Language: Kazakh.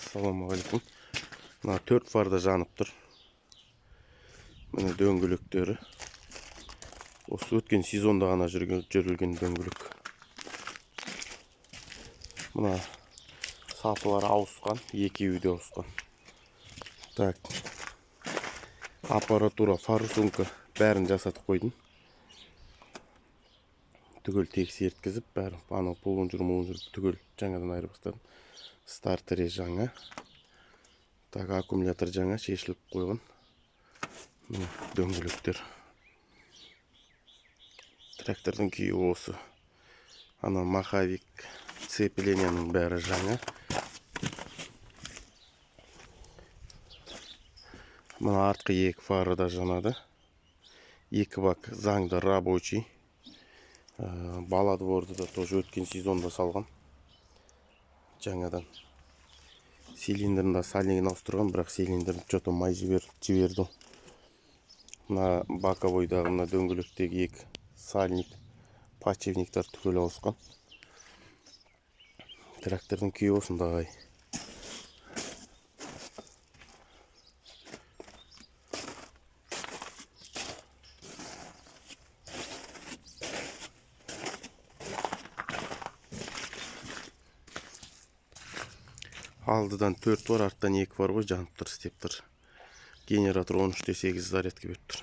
Ассалаумағалейкум. Мына 4 фарда жанып тұр. Міне дөңгелектері. Осы өткен сезонда ғана жүрілген дөңгелек. Мына сатылар ауысқан, екеуі де ауысқан. Так. Аппаратура, форсунка бәрін жасатып қойдым. Түгел тексерткізіп, бәрін анау пулын жүр, түгел жаңадан айырып тастадым. Стартері жаңа. Так, аккумулятор жаңа шешіліп қойған. Міне дөңгелектер. Трактордың күйі осы. Ана маховик, цепленияның бәрі жаңа. Мына артқы екі фары да жанады. Екі бак заңды рабочий. Бала дворды да тоже өткен сезонда салған. Жаңадан. Цилиндрін да сальнигін ауыстырған, бірақ цилиндрін чё-то май жіберді. Мына боковойдағы, мына дөңгелектегі екі сальник, подшипниктер түгел ауысқан. Трактордың күйі осындай. Алдыдан 4 бар, арттан 2 бар ғой, жанып тұр, істеп тұр. Генератор 13-те 8 зарядка беріп тұр.